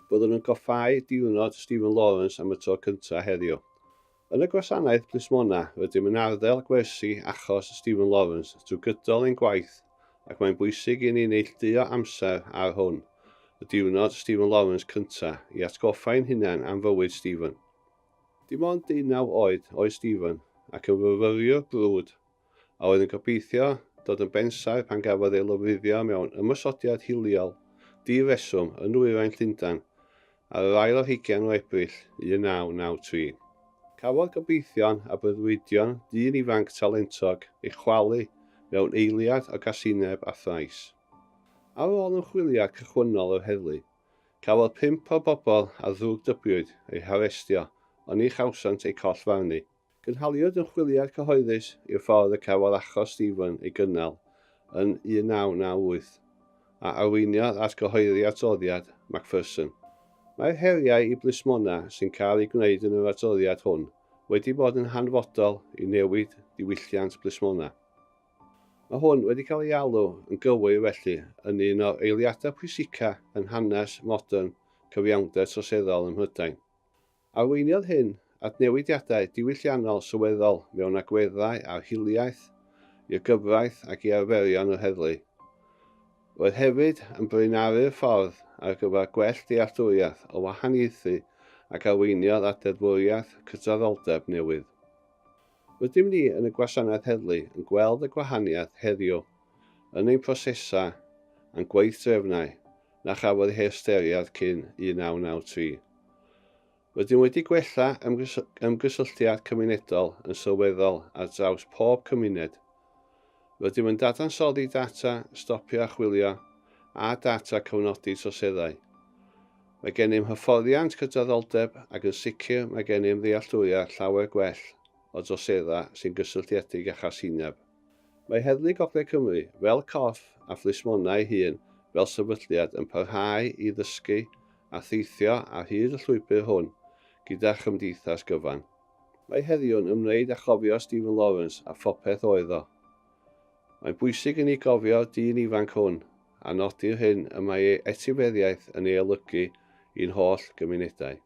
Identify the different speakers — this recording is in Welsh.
Speaker 1: Byddwn yn coffáu diwrnod Stephen Lawrence am y tro cyntaf heddiw. Yn y gwasanaeth plismona, rydym yn arddel gwersi achos Stephen Lawrence trwy gydol ein gwaith ac mae'n bwysig i ni neilltuo amser ar hwn, y diwrnod Stephen Lawrence cyntaf, i atgoffa ein hunain am fywyd Stephen. Dim ond deunaw oed oedd Stephen ac yn fyfyriwr brwd a oedd yn gobeithio dod yn bensaer pan gafodd ei lofruddio mewn ymosodiad hiliol di-reswm yn nwyrain Llundain ar yr ail ar hugain o Ebrill 1993. Cafodd gobeithion a breuddwydion dyn ifanc talentog eu chwalu mewn eiliad o gasineb a thrais. Ar ôl ymchwiliad cychwynnol yr heddlu, cafodd pump o bobl a ddrwgdybiwyd eu harestio ond ni chawsant eu collfarnu. Cynhaliwyd ymchwiliad cyhoeddus i'r ffordd y cafodd achos Stephen ei gynnal yn 1998, a arweiniodd at gyhoeddi adroddiad Macpherson. Mae'r heriau i blismona sy'n cael eu gwneud yn yr adroddiad hwn wedi bod yn hanfodol i newid diwylliant plismona. Mae hwn wedi cael ei alw yn gywir felly yn un o'r eiliadau pwysica yn hanes modern cyfiawnder troseddol ym Mhrydain. Arweiniodd hyn at newidiadau diwylliannol sylweddol mewn agweddau ar hiliaeth, i'r gyfraith ac i arferion yr heddlu. Roedd hefyd yn braenaru'r ffordd ar gyfer gwell dealltwriaeth o wahaniaethu ac arweiniodd at ddeddfwriaeth cydraddoldeb newydd. Rydym ni yn y Gwasanaeth Heddlu yn gweld y gwahaniaeth heddiw yn ein prosesau a'n gweithdrefnau na chafodd ei hystyried cyn 1993. Rydym wedi gwella ymgysylltiad cymunedol yn sylweddol ar draws pob cymuned. Rydym yn dadansoddi data stopio a chwilio a data cofnodi troseddau. Mae gennym hyfforddiant cydraddoldeb ac yn sicr mae gennym ddealltwriaeth llawer gwell o droseddau sy'n gysylltiedig â chasineb. Mae Heddlu Gogledd Cymru, fel corff a phlismona ei hun fel sefydliad, yn parhau i ddysgu a theithio ar hyd y llwybr hwn gyda chymdeithas gyfan. Mae heddiw'n ymwneud â chofio Stephen Lawrence a phopeth oedd o. Mae'n bwysig i ni gofio'r dyn ifanc hwn a nodi'r hyn y mae ei etifeddiaeth yn ei olygu i'n holl gymunedau.